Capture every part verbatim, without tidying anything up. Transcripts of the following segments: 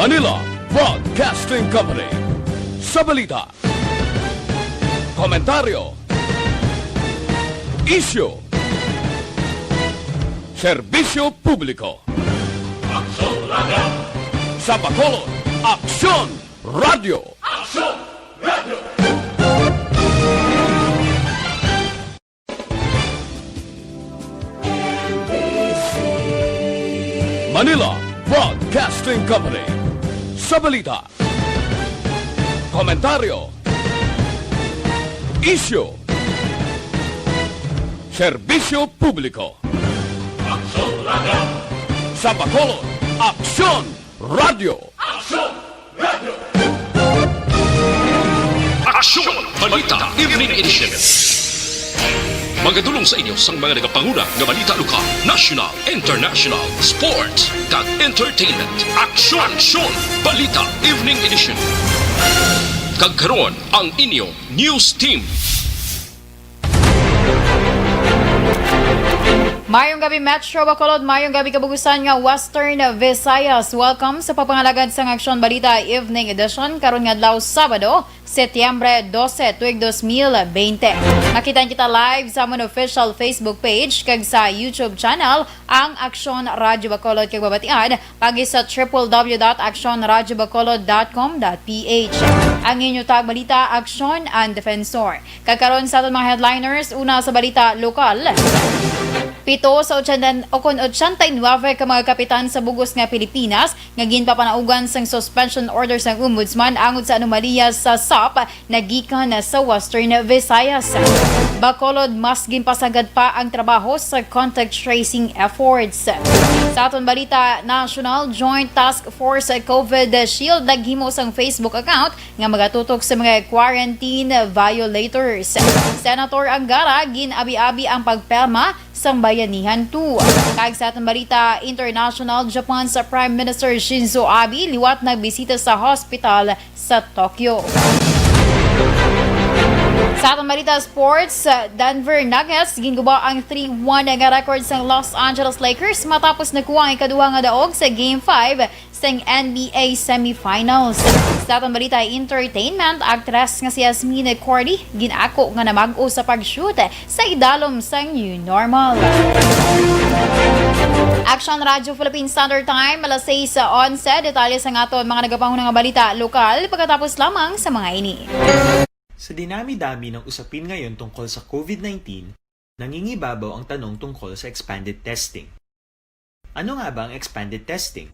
Manila Broadcasting Company. Sa balita, komentaryo, isyu, serbisyo publiko. Aksyon Radio! Sa Bacolod, Aksyon Radio! Aksyon Radio! Manila Broadcasting Company. Sa balita, komentaryo, isyu, serbisyo publiko. Aksyon Radio! Sa Bacolod, Aksyon Radio! Aksyon Radio! Aksyon Balita Evening Edition. Magadulong sa inyo sang mga nagapanguna nga balita lokal, national, international, sports, kag entertainment. Aksyon, Aksyon Balita Evening Edition. Kag karon ang inyo news team. Mayong gabi, Metro Bacolod. Mayong gabi, kabugusan nga Western Visayas. Welcome sa pagpangalagad sang Aksyon Balita Evening Edition karon nga adlaw, Sabado, Setyembre dose, tuig dos mil bente. Makita kita live sa amon official Facebook page kag sa YouTube channel, ang Aksyon Radyo Bacolod, kag mabatian pagi sa triple W dot aksyon radyo bacolod dot com dot P H. Ang inyo tagbalita, Aksyon, ang Defensor. Kag karon sa aton mga headliners, una sa balita lokal. Pito sa ochenta, o kon ochenta y nuebe ka mga kapitan sa bug-os nga Pilipinas nga ginpapanaugan sang suspension order sang Ombudsman angod sa anomalya sa sap nagikan sa Western Visayas. Bacolod, mas ginpasagad pa ang trabaho sa contact tracing efforts. Sa aton balita nasyonal, Joint Task Force COVID Shield naghimo sang Facebook account nga magatutok sa mga quarantine violators. Senator Angara gin-abi-abi ang pagperma sang Bayanihan two. Kag sa aton balita international, Japan sa Prime Minister Shinzo Abe liwat nagbisita sa hospital sa Tokyo. Sa aton balita sports, Denver Nuggets ginguba ang three one nga record sang Los Angeles Lakers matapos nakuha ang ikaduha nga daog sa Game five sang N B A semifinals. Sa aton balita entertainment, aktres nga si Yasmine Cordy gin-ako nga namag-o sa pag-shoot sa idalom sang new normal. Action Radio Philippine Standard Time, alas sais onse. Detalye sa aton mga nagapanguna nga balita lokal pagkatapos lamang sa mga ini. Sa dinami-dami ng usapin ngayon tungkol sa COVID nineteen, nangingibabaw ang tanong tungkol sa expanded testing. Ano nga ba ang expanded testing?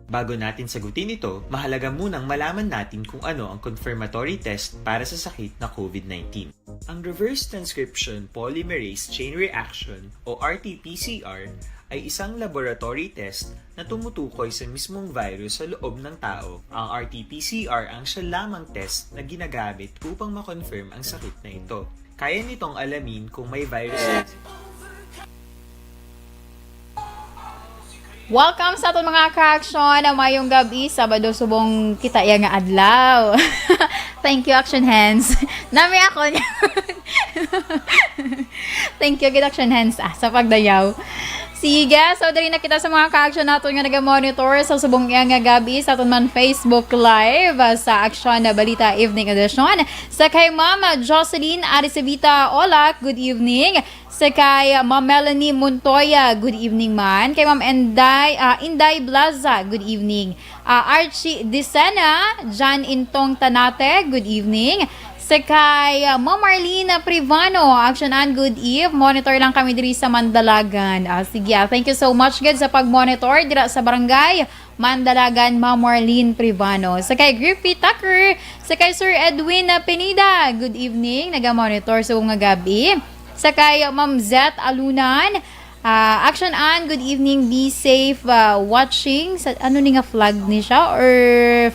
Bago natin sagutin ito, mahalaga munang malaman natin kung ano ang confirmatory test para sa sakit na COVID nineteen. Ang reverse transcription polymerase chain reaction o R T P C R ay isang laboratory test na tumutukoy sa mismong virus sa loob ng tao. Ang R T P C R ang siya lamang test na ginagamit upang ma-confirm ang sakit na ito. Kaya nitong alamin kung may virus. Welcome sa aton mga ka-aksyon. Mayong gabi, Sabado subong kita iya nga adlaw. Thank you, Action Hands. Nami ako niya. Thank you, gid, Action Hands, ah, sa pagdayaw. Sige, so diri na kita sa mga ka-aksyon naton nga naga-monitor sa subong iya nga gabi sa aton man Facebook Live, ah, sa Aksyon na Balita Evening Edition. Sa kay Ma'am Jocelyn Aricevita Olak, good evening. Sa kay Ma'am Melanie Montoya, good evening man. Kay Ma'am Enday, ah, Inday Blaza, good evening. Ah, Archie Dicena, John Intong Tanate, good evening. Sa kay, ah, Ma'am Marlene Privano, Action and good eve. Monitor lang kami diri sa Mandalagan. Ah, sige, ah, thank you so much, gid, sa pag-monitor dira sa barangay Mandalagan, Ma'am Marlene Privano. Sa kay Griffy Tucker, sa kay Sir Edwin Pineda, good evening, naga-monitor sa nga gabi. Sa kay Ma'am Zet Alunan, ah, Action Ann, good evening, be safe, ah, watching. Sa, ano ni nga flag ni siya? Or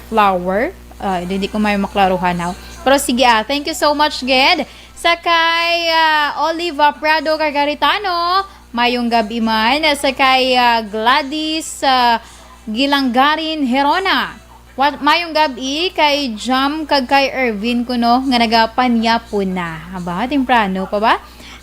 flower? Ah, hindi, hindi ko may maklaruhan now. Pero sige, ah, thank you so much, gid. Sa kay, ah, Oliva Prado Gargaritano, mayong gabi man. Sa kay, ah, Gladys, ah, Gilanggarin Herona. Wa-, mayong gabi kay Jam kag kay Ervin kuno nga nagapanyapon na. Aba, temprano pa ba?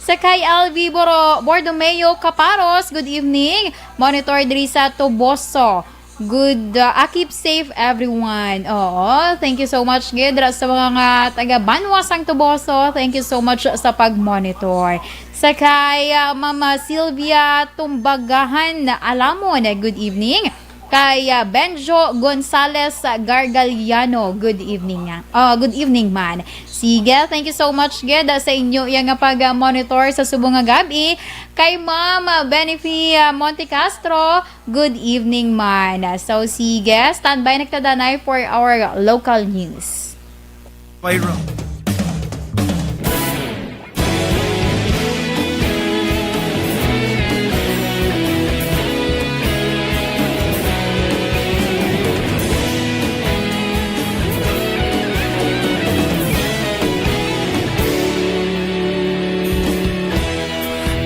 Sa kay L V Boro-, Bordomeo Caparos, good evening. Monitor diri sa Toboso. Good, uh, ah, keep safe, everyone. Oo, thank you so much gid ra sa mga nga taga Banwa sang Toboso. Thank you so much sa pag-monitor. Sa kay, uh, Mama Sylvia Tumbagahan Alamon, good evening. Kay, uh, Benjo Gonzales Gargaliano, good evening nga. Oh, good evening man. Sige, thank you so much gid, uh, sa inyo iya nga pag-monitor sa subong nga gabi. Kay Ma'am, uh, Benifi, uh, Monte Castro, good evening man. So, sige, standby na kita danay for our local news. Viral.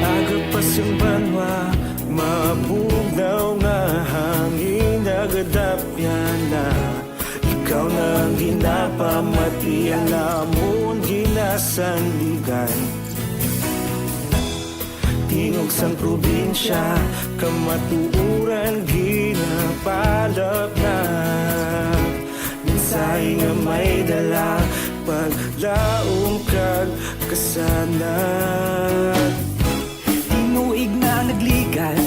Aga pa sang banwa, mabugnaw nga hangin nagadapyan na. Ikaw na ang ginapamati, ang amon ginasandigan. Tingog sang probinsya, kamatuoran ginapalapnap. Mensahe nga may dala, paglaom kag kasanag. Tinuig na nagligan,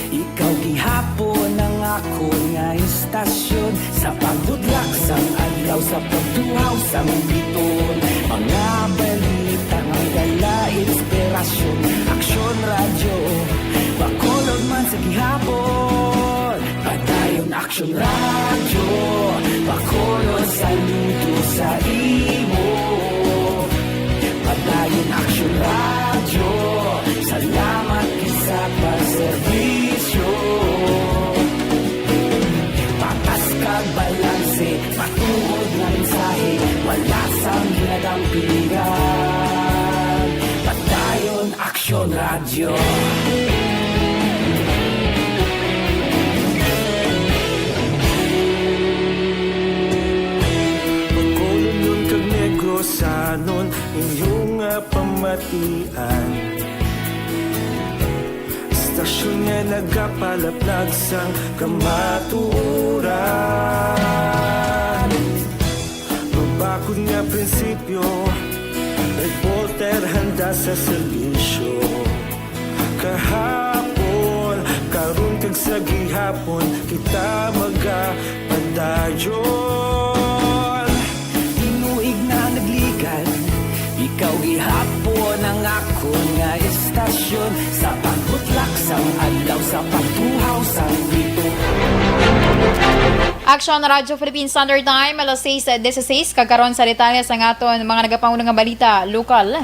ikaw gihapon ang akon nga istasyon. Sa pagbudlak sang adlaw, sa pagtuhaw sang biton, mga balita nga dala inspirasyon. Aksyon Radyo, Bacolod man sa gihapon. Padayon Aksyon Radyo, Bacolod, saludo sa imo. Padayon Aksyon Radyo, salamat gid sa pagserbisyo. Patas kag balanse, matuod nga mensahe, wala sang ginadampigan. Padayon Aksyon Radyo. Bacolodnon kag Negrosanon, inyo nga pamatian. Istasyon nga nagapalaplag sang kamatuoran. Mabakod nga prinsipyo, reporter handa sa serbisyo. Kahapon, karon kag sa gihapon, kita magapadayon. Tinuig na nagligan, ikaw gihapon ang akon nga istasyon. Sa pagbutlak sang adlaw, sa pagtuhaw sang bituon. Aksyon Radyo Philippine Standard Time, alas sais dieciséis. Kag karon sa detalye sang aton mga nagapangulo nga balita lokal.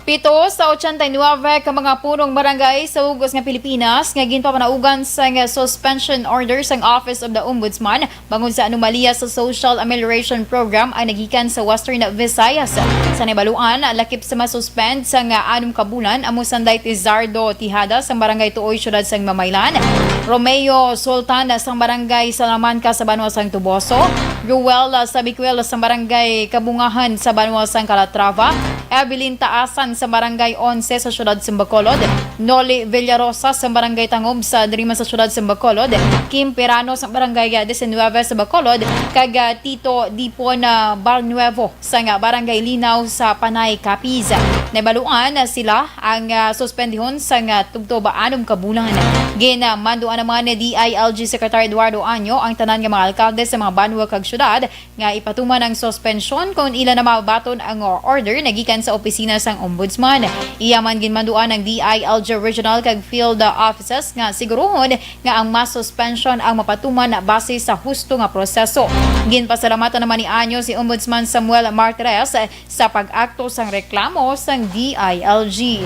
Pito sa ochenta y nuebe ka mga punong barangay sa Ugos nga Pilipinas nga ginpapanaugan sang suspension order sang Office of the Ombudsman bangod sa anomalya sa Social Amelioration Program ang nagikan sa Western Visayas. Sa nahibaluan, lakip sa masuspend sang anom ka bulan amo sanday Tizardo Tijada sang Barangay Tuoy, Siyudad sang Mamaylan, Romeo Sultan sang Barangay Salamanca sa banwa sang Toboso, Ruel Sabicuel sang Barangay Kabungahan sa banwa sang Calatrava, Evelyn Taasan sa Barangay Onse sa siyudad sa Bacolod, Noli Villarosa sa Barangay Tangob sa diri man sa siyudad sa Bacolod, Kim Pirano sa Barangay Diecinueve sa Bacolod, kag, ah, Tito Dipon, ah, Barnuevo sa nga Barangay Linaw sa Panay, Capiz. Nabaluan na sila ang, ah, suspendihon sa nga tubtob anom ka bulan. Ginmanduan naman ni D I L G Secretary Eduardo Año ang tanan nga mga alkalde sa mga banwa kag syudad nga ipatuman ang suspensyon kon ila na mabaton ang order nga gikan sa opisina sang Ombudsman. Iya man ginmanduan ang D I L G Regional kag Field Offices nga siguruhon nga ang mass suspension ang mapatuman base sa husto nga proseso. Ginpasalamatan naman ni Anyo si Ombudsman Samuel Martires sa pag-akto sang reklamo sang D I L G.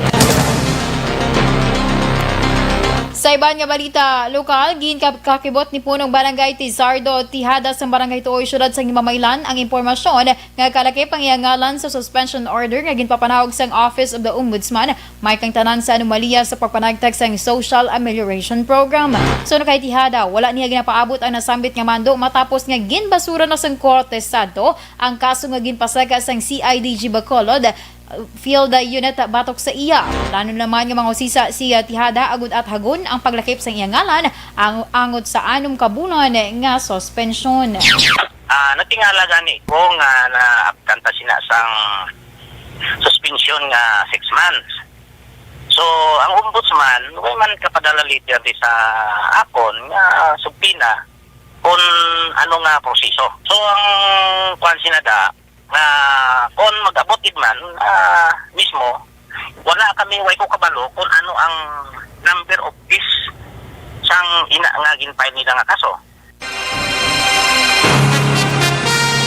Sa iban nga balita lokal, ginkakibot ni Punong Barangay Tizardo Tijada sa Barangay Tuoy, Siyudad sang Mamaylan, ang impormasyon nga kalakip ang iya ngalan sa suspension order nga ginpapanawag sang Office of the Ombudsman, may kang tanan sa anomalya sa pagpanagtag sang Social Amelioration Program. Suno kay Tijada, wala niya ginapaabot ang nasambit nga mando matapos nga ginbasura na sang Korte Santo ang kaso nga ginpasaka sang C I D G Bacolod field unit batok sa iya. Plano naman nga mangusisa si, ah, Tejada agud athagon ang paglakip sa iya ngalan ang angot sa anom ka bulan nga suspensyon. Ah, natingala gani ko nga naabtan ta sina sang suspension nga six months. So, ang ombudsman, way man kapadala letter di sa akon nga subpina kung ano nga proseso. So, ang kwan sina da, nga kung mag-abot gid man, ah, mismo, wala kami, way ko kabalo kung ano ang number of case sang ina nga gin-file nila nga kaso.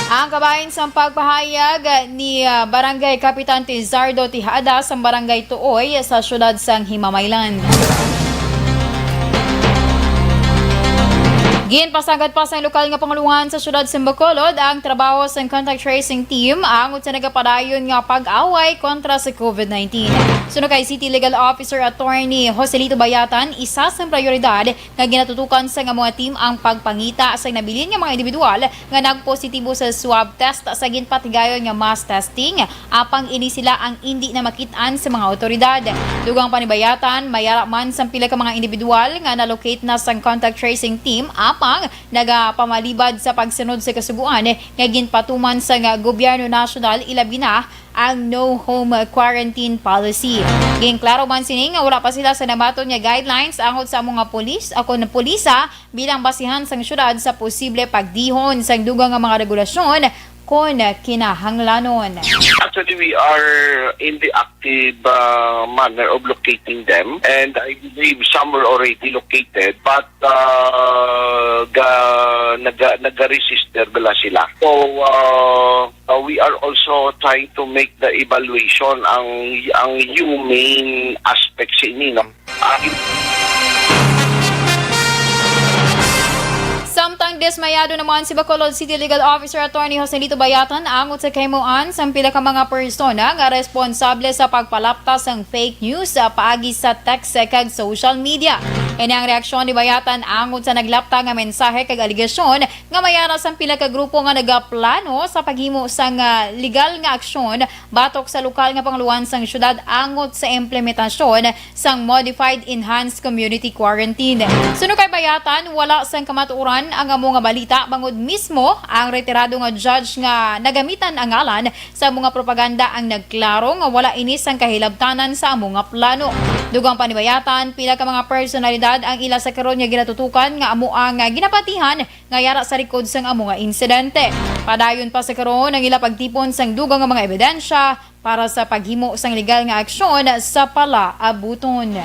Ang kabahin sang pagpahayag ni, ah, Barangay Kapitan Tizardo Tejada sang Barangay Tuoy sa siyudad sang Himamaylan. Ginpasagad pa sang lokal nga pangulohan sa siyudad sang Bacolod ang trabaho sang contact tracing team angot sa nagapadayon nga pag-away kontra sa covid nineteen. Suno kay City Legal Officer Attorney Joselito Bayatan, isa sang prioridad nga ginatutukan sang amo nga team ang pagpangita sang nabilin nga mga individual nga nagpositibo sa swab test sa ginpatigayon nga mass testing, apang ini sila ang indi na makit-an sa mga awtoridad. Dugang pa ni Bayatan, may ara man sang pila ka mga individual nga na-locate na sang contact tracing team, apang nagapamalibad sa pagsunod sa kasugoan nga ginpatuman sang gobyerno nasyonal, ilabi na ang no home quarantine policy. Ginklaro man sini nga wala pa sila sa nabaton nga guidelines angot sa amo nga pulis, ako na pulisa, bilang basihan sang syudad sa posible pagdihon sang dugang nga mga regulasyon kon kinahanglanon. Actually, we are in the active uh, manner of locating them, and I believe some were already located, but uh, ga, naga, nag-register bala sila. So, uh, uh, we are also trying to make the evaluation ang ang humane aspect sa ini, no? Ah, Samtang dismayado naman si Bacolod City Legal Officer Attorney Joselito Bayatan angot sa kahimuan sang pila ka mga persona nga responsable sa pagpalapta sang fake news sa paagi sa text kag social media. Ini ang reaksyon ni Bayatan angot sa naglapta nga mensahe kag aligasyon nga may ara sang pila ka grupo nga nagaplano sa paghimo sang, ah, legal nga aksyon batok sa lokal nga pangulohan sang syudad angot sa implementasyon sang Modified Enhanced Community Quarantine. Suno kay Bayatan, wala sang kamatuoran ang amo nga balita bangod mismo ang retirado nga judge nga nagamitan ang ngalan sa amo nga propaganda ang nagklaro nga wala ini sang kahilabtanan sa amo nga plano. Dugang pa ni Bayatan, pila ka mga personalidad ang ila sa karon nga ginatutukan nga amo ang, ah, ginapatihan nga yara sa likod sang amo nga insidente. Padayon pa sa karon ang ila pagtipon sang dugang nga mga ebidensya para sa paghimo sang legal nga aksyon sa palaabuton.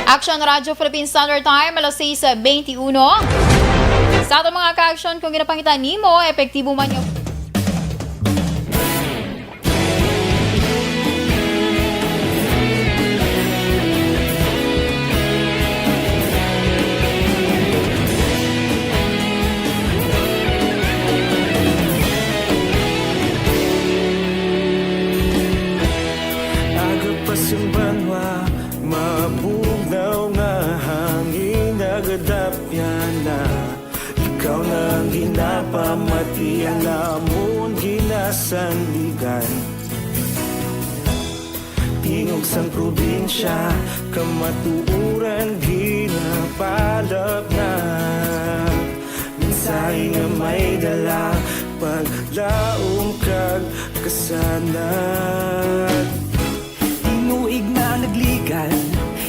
Action Radyo Philippine Standard Time, alas sais beintiuno. Sa aton mga ka-aksyon, kung ginapangita nimo, epektibo man yung Aga pa sing banwa, mabugnaw nga hangin, nagadapyan na. Ikaw na ang ginapamati, ang amon ginasandigan. Tingog sang probinsya, kamatuoran ginapalapnat. Mensahe nga may dala, paglaom kag kasanag. Tinuig na nagligan,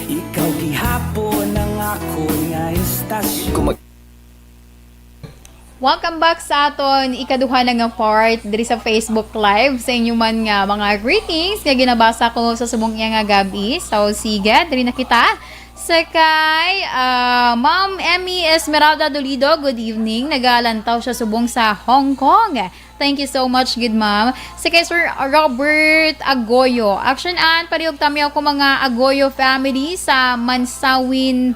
ikaw gihapon ang akon nga istasyon. Kung mag- Welcome back sa aton ikaduha na nga part diri sa Facebook Live. Sa inyo man nga mga greetings nga ginabasa ko sa subong iya nga gab-i. So, sige, diri na kita. Sa kay, ah, Ma'am Emmy Esmeralda Dolido, good evening. Nagalantaw siya subong sa Hong Kong. Thank you so much, good ma'am. Sa kay Sir Robert Agoyo. Action and pariog tami ako mga Agoyo family sa Mansawin,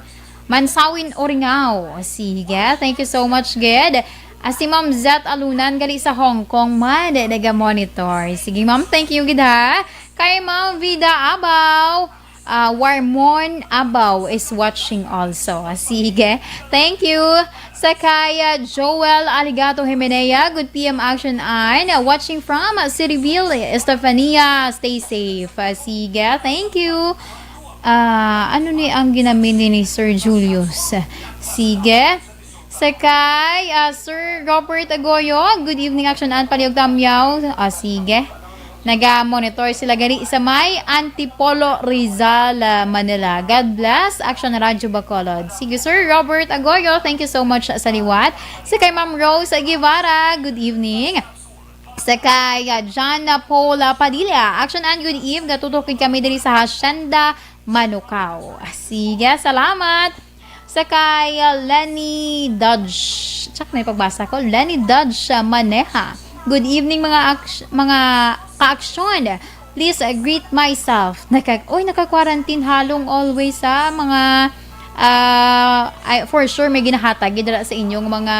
Mansawin, Orienao. Sige, thank you so much, good. Ah, si Ma'am Zet Alunan gali sa Hong Kong man, naga-monitor. Sige, ma'am, thank you, good ha. Kay Ma'am Vida Abaw, ah, Warmon Abaw is watching also. Sige, thank you. Sa kay, ah, Joel Aligato Jimenea, good P M Action An, ah, watching from, ah, Siriville, Estefania, stay safe. Ah, sige, thank you. Ah, ano ni ang ginamin ni Sir Julius? Sige. Sa kay, ah, Sir Robert Agoyo, good evening, Action An, Paliog Tamyaw. Ah, sige. Naga-monitor sila gani sa may Antipolo, Rizal, ah, Manila. God bless, Action Radyo Bacolod. Sige, Sir Robert Agoyo, thank you so much sa liwat. Sa kay Ma'am Rose Guevara, good evening. Sa kay, ah, John Paul Padilla, Action An, good eve. Gatutok kami diri sa Hacienda Manukau. Sige, salamat. Sa kay, uh, Lenny Dodge. Check na yung pagbasa ko. Lenny Dodge, uh, Maneha. Good evening, mga aks-, mga kaaksyon. Please, uh, greet myself. Naka, oy, naka-quarantine halong always, ha, mga, uh, ay, for sure, may ginahatag gid dira sa inyong mga,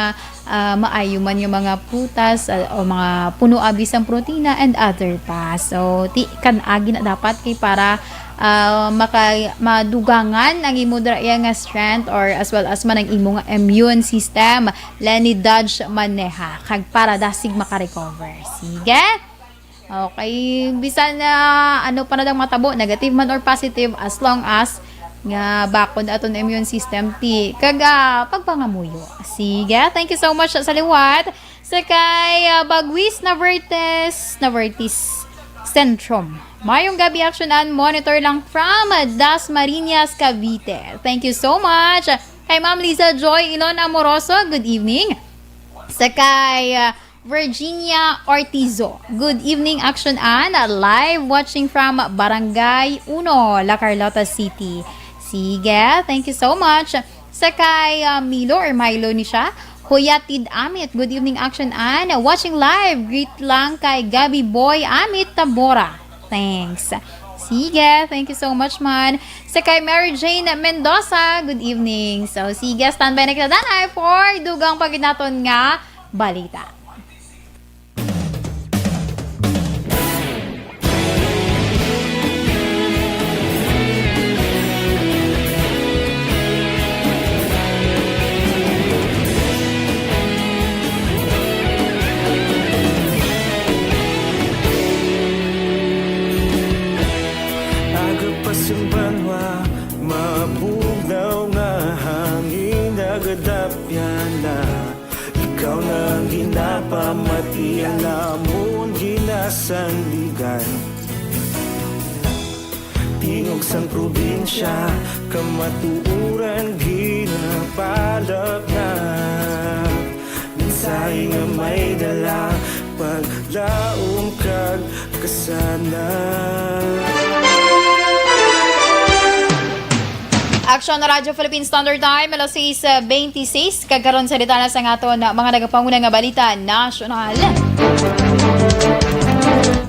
uh, maayo man yung mga prutas, uh, o mga puno abi sang protina and other pa. So, ti-, kan agi na dapat kay para, uh, maka-, madugangan ang imo dira iya nga strength or as well as man ang imo nga immune system. Lenny Dodge Maneha, kag para dasig maka-recover. Sige. Okay, bisan na ano pa na dang matabo, negative man or positive, as long as nga bakod aton immune system, ti kag, ah, pagpangamuyo. Sige, thank you so much sa liwat. Sa kay, ah, Bagwis Navertes, Navertes Centrum. Mayong gabi, Action An, monitor lang from, ah, Dasmariñas, Cavite. Thank you so much. Kay Ma'am Liza Joy Ilon Amoroso, good evening. Sa kay, ah, Virginia Ortizo, good evening, Action An. Live watching from Barangay Uno, La Carlota City. Sige, thank you so much. Sa kay, ah, Milo or Milo ni siya, Huyatid Amit, good evening, Action An. Watching live, greet lang kay Gabby Boy Amit Tabora. Thanks. Sige, thank you so much, man. Sa kay Mary Jane Mendoza, good evening. So, sige, standby na kita, danay, for dugang pa gid naton nga balita. Aga pa sang banwa, mabugnaw nga hangin nagadapyan na. Ikaw na ang ginapamati, ang amon ginasandigan. Tingog sang probinsya, kamatuoran ginapalap na. Mensahe nga may dala, paglaom kag kasana. Action Radyo Philippine Standard Time, alas sais, ah, twenty-six. Kag karon sa detalye sa aton, ah, mga nagapanguna nga balita nasyonal.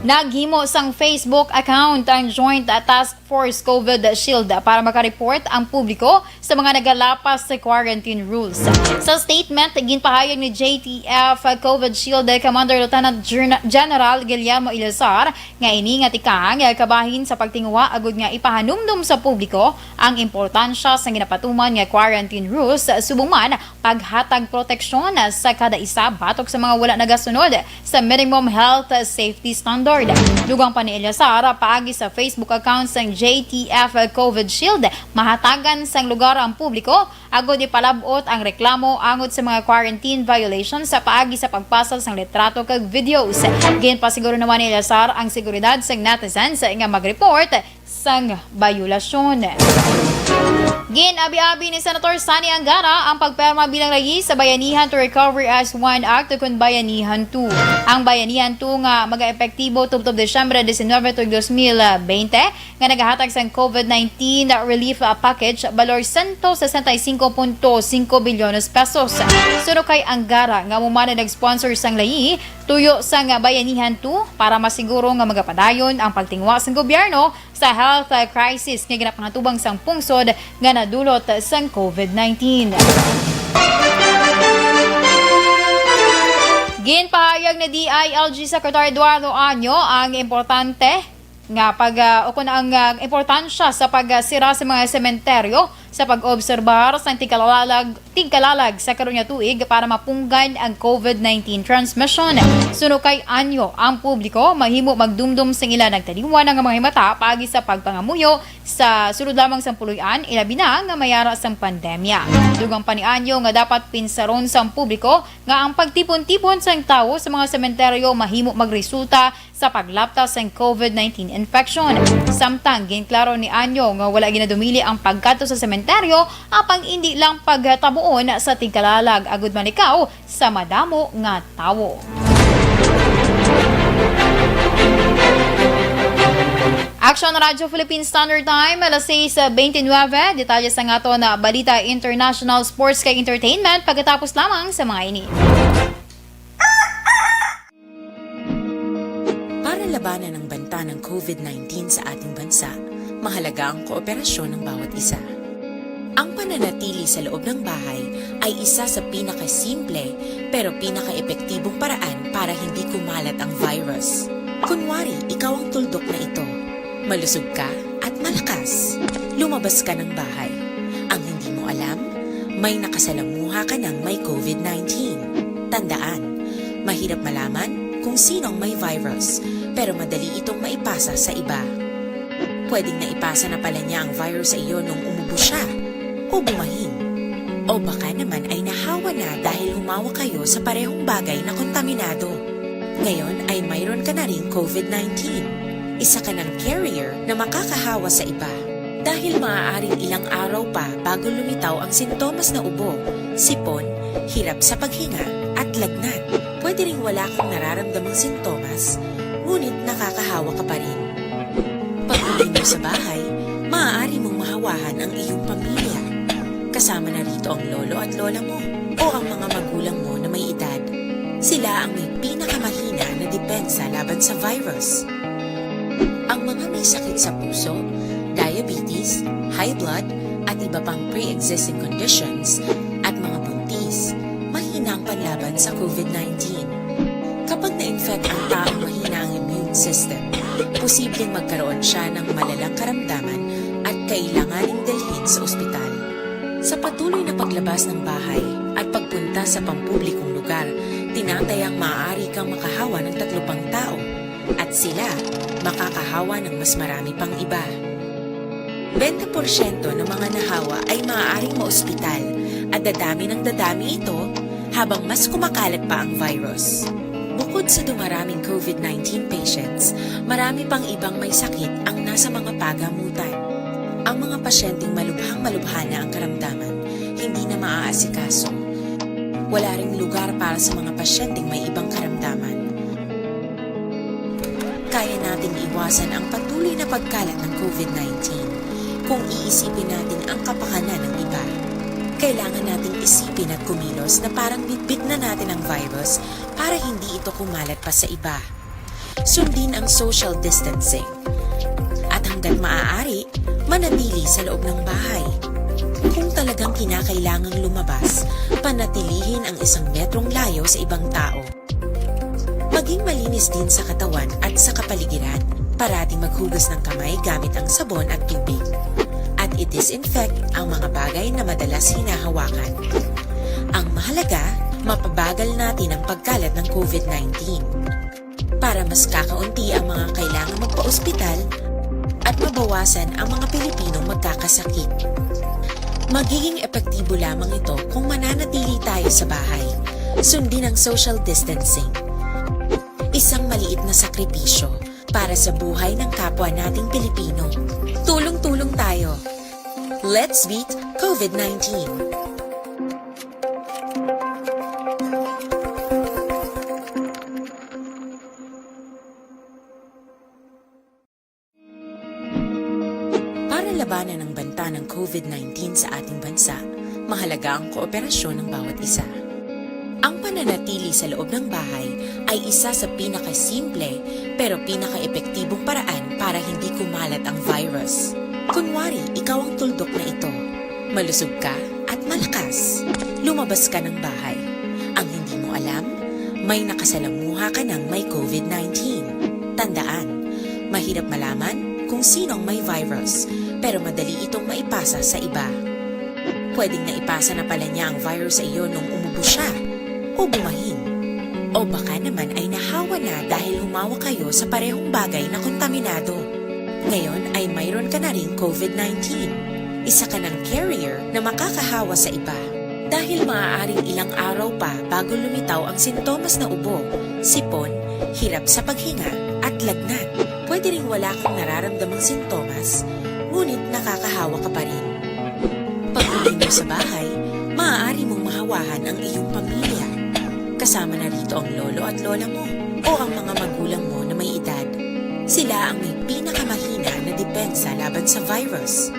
Naghimo sang Facebook account ang Joint, ah, Task Force COVID Shield para makareport ang publiko sa mga nagalapas sa quarantine rules. Sa statement, ginpahayag ni J T F COVID Shield Commander Lieutenant Gen-, General Guillermo Eleazar nga ini nga tikang kabahin sa pagtinguha agud nga ipahanumdom sa publiko ang importansya sa ginapatuman nga quarantine rules, subong man paghatag proteksyon sa kada isa batok sa mga wala nagasunod sa minimum health safety standard. Dugang pa ni Eleazar, paagi sa Facebook account sang J T F COVID Shield, mahatagan sang lugar ang publiko agud ipalab-ot ang reklamo angod sa mga quarantine violations sa paagi sa pagpasa sang litrato kag videos. Ginpasiguro naman ni Eleazar ang seguridad sang netizens nga mag-report sang bayolasyon. Gin-abi-abi ni Senator Sonny Angara ang pagpirma bilang layi sa Bayanihan to Recovery as One Act ukon Bayanihan two. Ang Bayanihan two nga magaepektibo tubtob Disyembre diecinueve tuig dos mil veinte nga nagahatag sang COVID nineteen relief, ah, package balor sento sesenta y cinco punto cinco bilyones pesos. Suno kay Angara nga amo man ang nag-sponsor sang layi, tuyo sang Bayanihan two para masiguro nga magapadayon ang pagtinguha sang gobyerno sa health, ah, crisis nga ginapangatubang sang pungsod nga nadulot sang COVID nineteen. Ginpahayag ni D I L G Secretary Eduardo Año ang importante nga pag, ah, ukon ang, ah, importansya sa pagsira sa mga sementeryo sa pag-obserbar sang tigkalalag, tigkalalag sa karon nga tuig para mapunggan ang COVID nineteen transmission. Suno kay Anyo, ang publiko mahimo magdumdom sing ila nagtaliwan nga mga himata paagi sa pagpangamuyo sa sulod lamang sang puloy-an, ilabi na nga may ara sang pandemya. Dugang pa ni Anyo nga dapat pinsaron sang publiko nga ang pagtipon-tipon sang tawo sa mga sementeryo mahimo magresulta sa paglapta sang COVID nineteen infection. Samtang ginklaro ni Anyo nga wala ginadumili ang pagkadto sa sementeryo, apang indi lang pagtabuon sa tigkalalag agud malikaw sa madamo nga tawo. Action Radyo Philippine Standard Time, alas sais bentynwebe. Detalye sa aton nga balita, international, sports kag entertainment pagkatapos lamang sa mga ini. Para labanan ang banta ng COVID nineteen sa ating bansa, mahalaga ang kooperasyon ng bawat isa. Ang pananatili sa loob ng bahay ay isa sa pinakasimple pero pinakaepektibong paraan para hindi kumalat ang virus. Kunwari, ikaw ang tuldok na ito. Malusog ka at malakas. Lumabas ka ng bahay. Ang hindi mo alam, may nakasalamuha ka ng may COVID nineteen. Tandaan, mahirap malaman kung sino ang may virus, pero madali itong maipasa sa iba. Pwedeng naipasa na pala niya ang virus sa iyo nung umubo siya, o bumahin. O baka naman ay nahawa na dahil humawak kayo sa parehong bagay na kontaminado. Ngayon ay mayroon ka na ring COVID nineteen. Isa ka ng carrier na makakahawa sa iba. Dahil maaaring ilang araw pa bago lumitaw ang sintomas na ubo, sipon, hirap sa paghinga, at lagnat. Pwede ring wala kang nararamdamang sintomas, ngunit nakakahawa ka pa rin. Pag-uwi mo sa bahay, maaari mong mahawahan ang iyong pamilya. Kasama na rito ang lolo at lola mo o ang mga magulang mo na may edad. Sila ang may pinakamahina na depensa laban sa virus. Ang mga may sakit sa puso, diabetes, high blood, at iba pang pre-existing conditions, at mga buntis, mahina ang panlaban sa COVID nineteen. Kapag na-infect ang taong mahina ang immune system, posibleng magkaroon siya ng malalang karamdaman at kailanganing dalhin sa ospital. Sa patuloy na paglabas ng bahay at pagpunta sa pampublikong lugar, tinatayang maaari kang makahawa ng tatlo pang tao at sila makakahawa ng mas marami pang iba. Bente porsyento ng mga nahawa ay maaaring maospital at dadami ng dadami ito habang mas kumakalat pa ang virus. Bukod sa dumaraming COVID nineteen patients, marami pang ibang may sakit ang nasa mga pagamutan. Ang mga pasyenteng malubhang malubha na ang karamdaman, hindi na maaasikaso. Wala ring lugar para sa mga pasyenteng may ibang karamdaman. Kaya nating iwasan ang patuloy na pagkalat ng COVID nineteen kung iisipin natin ang kapakanan ng iba. Kailangan nating isipin at kumilos na parang bitbit na natin ang virus para hindi ito kumalat pa sa iba. Sundin ang social distancing. At hanggat maaari, manatili sa loob ng bahay. Kung talagang kinakailangang lumabas, panatilihin ang isang metrong layo sa ibang tao. Maging malinis din sa katawan at sa kapaligiran. Parating maghugas ng kamay gamit ang sabon at tubig. At i-disinfect ang mga bagay na madalas hinahawakan. Ang mahalaga, mapabagal natin ang pagkalat ng COVID nineteen. Para mas kakaunti ang mga kailangan magpa-ospital at mabawasan ang mga Pilipinong magkakasakit. Magiging epektibo lamang ito kung mananatili tayo sa bahay. Sundin ang social distancing. Isang maliit na sakripisyo para sa buhay ng kapwa nating Pilipino. Tulong-tulong tayo. Let's beat COVID nineteen. Para labanan ang banta ng COVID nineteen sa ating bansa, mahalaga ang kooperasyon ng bawat isa. Ang pananatili sa loob ng bahay ay isa sa pinakasimple pero pinakaepektibong paraan para hindi kumalat ang virus. Kunwari, ikaw ang tuldok na ito. Malusog ka at malakas. Lumabas ka ng bahay. Ang hindi mo alam, may nakasalamuha ka ng may COVID nineteen. Tandaan, mahirap malaman kung sino ang may virus, pero madali itong maipasa sa iba. Pwedeng naipasa na pala niya ang virus sa iyo nung umubo siya o bumahin. O baka naman ay nahawa na dahil humawak kayo sa parehong bagay na kontaminado. Ngayon ay mayroon ka na ring covid nineteen. Isa ka ng carrier na makakahawa sa iba. Dahil maaaring ilang araw pa bago lumitaw ang sintomas na ubo, sipon, hirap sa paghinga, at lagnat. Pwede ring wala kang nararamdamang sintomas, ngunit nakakahawa ka pa rin. Pag-uwi mo sa bahay, maaari mong mahawahan ang iyong pamilya. Kasama na rito ang lolo at lola mo o ang mga magulang mo na may edad. Sila ang may pinakamahina na depensa laban sa virus.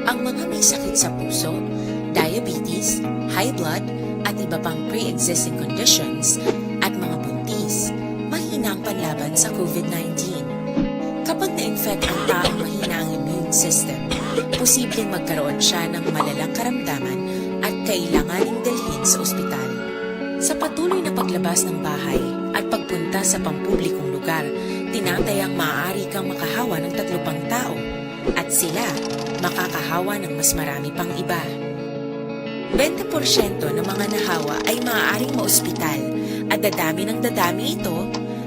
Ang mga may sakit sa puso, diabetes, high blood, at iba pang pre-existing conditions, at mga buntis, mahina ang panlaban sa covid nineteen. Kapag na-infect ang taong mahina ang immune system, posibleng magkaroon siya ng malalang karamdaman at kailanganing dalhin sa ospital. Sa patuloy na paglabas ng bahay at pagpunta sa pampublikong lugar, tinatayang maaari kang makahawa ng tatlo pang tao at sila makakahawa ng mas marami pang iba. Bente porsyento ng mga nahawa ay maaaring maospital at dadami ng dadami ito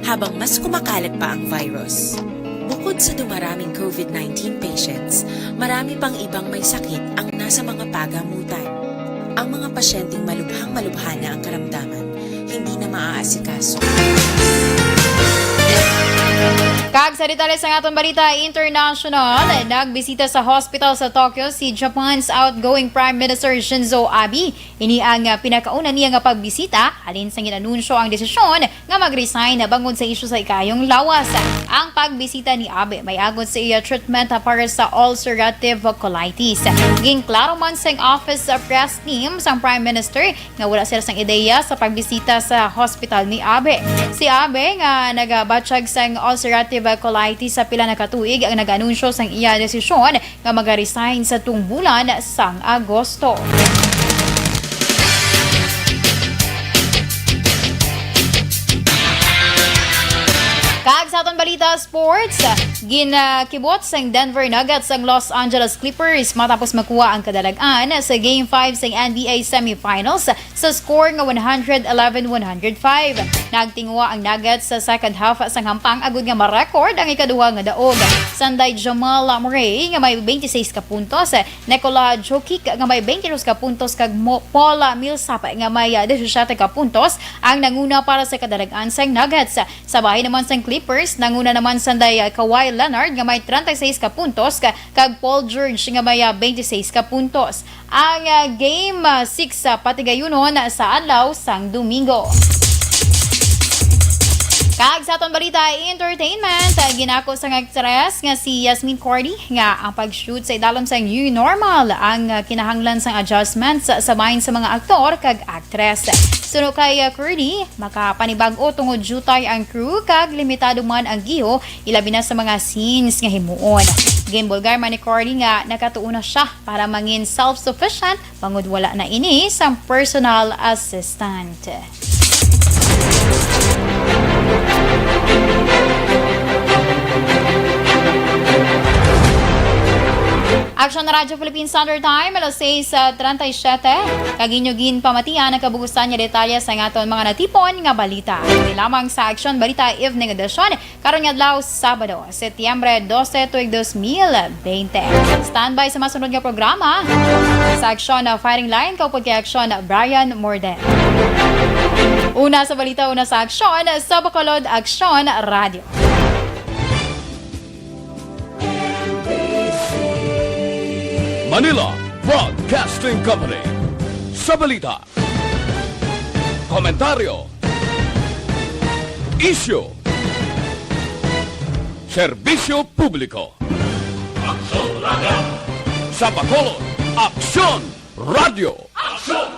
habang mas kumakalat pa ang virus. Bukod sa dumaraming covid nineteen patients, marami pang ibang may sakit ang nasa mga pagamutan. Ang mga pasyenteng malubhang-malubha na ang karamdaman, hindi na maaasikaso. Kag sa detalye sang aton balita international, nagbisita sa hospital sa Tokyo si Japan's outgoing Prime Minister Shinzo Abe. Ini ang, ah, pinakauna niya nga pagbisita halin sang gin-anunsyo ang desisyon nga mag-resign bangod sa isyu sa ikayong lawas. Ang pagbisita ni Abe may agod sa iya treatment para sa ulcerative colitis. Ginklaro man sang office press team sang Prime Minister nga wala sila sang ideya sa pagbisita sa hospital ni Abe. Si Abe, nga nagabatyag sang ulcerative colitis sa pila na ka tuig, ang nag-anunsyo sang iya desisyon nga maga-resign sa tung bulan sang Agosto. Kag sa aton balita sports, ginakibot sang Denver Nuggets ang Los Angeles Clippers matapos makuha ang kadalag-an sa Game five sang N B A semifinals sa score nga one hundred eleven one hundred five. Nagtinguha ang Nuggets sa second half sang hampang agud nga ma-record ang ikaduha nga daog. Sanday Jamal Murray nga may twenty-six ka puntos, Nikola Jokic nga may twenty-dos ka puntos, kag Mo-, Paul Millsap nga may, ah, disisiete ka puntos ang nanguna para sa kadalag-an sang Nuggets. Sa bahin naman sang Clippers, nanguna naman sanday, ah, Kawhi Leonard nga may treinta y seis ka puntos, ka-, kag Paul George nga may, ah, twenty-six ka puntos. Ang, ah, Game, ah, six, ah, patigayunon sa adlaw sang Domingo. Kag sa aton balita, entertainment, ah, ginako sang aktres nga si Yasmin Cordy nga ang pag-shoot sa idalom sang new normal ang, ah, kinahanglan sang adjustments sa bahin sa mga aktor kag aktres. Suno kay, ah, Cordy, makapanibag-o tungod diutay ang crew kag limitado man ang giho, ilabi na sa mga scenes nga himuon. Ginbulgar man ni Cordy nga nakatuon na siya para mangin self-sufficient bangod wala na ini sang personal assistant. Aksyon Radyo Philippine Standard Time, alas sais treinta y siete. Kag inyo ginpamatian ang kabugusan nga detalye sa aton mga natipon nga balita. Diri lamang sa Aksyon Balita Evening Edition, karon nga adlaw, Sabado, Setyembre dose, tuig dos mil bente. Standby sa masunod nga programa sa Aksyon Firing Line, kaupod kay Aksyon Brian Morden. Una sa balita, una sa aksyon, sa Bacolod Aksyon Radyo. Manila Broadcasting Company. Sa balita, komentaryo, isyu, serbisyo publiko. Aksyon Radyo. Sa Bacolod, Aksyon Radyo. Aksyon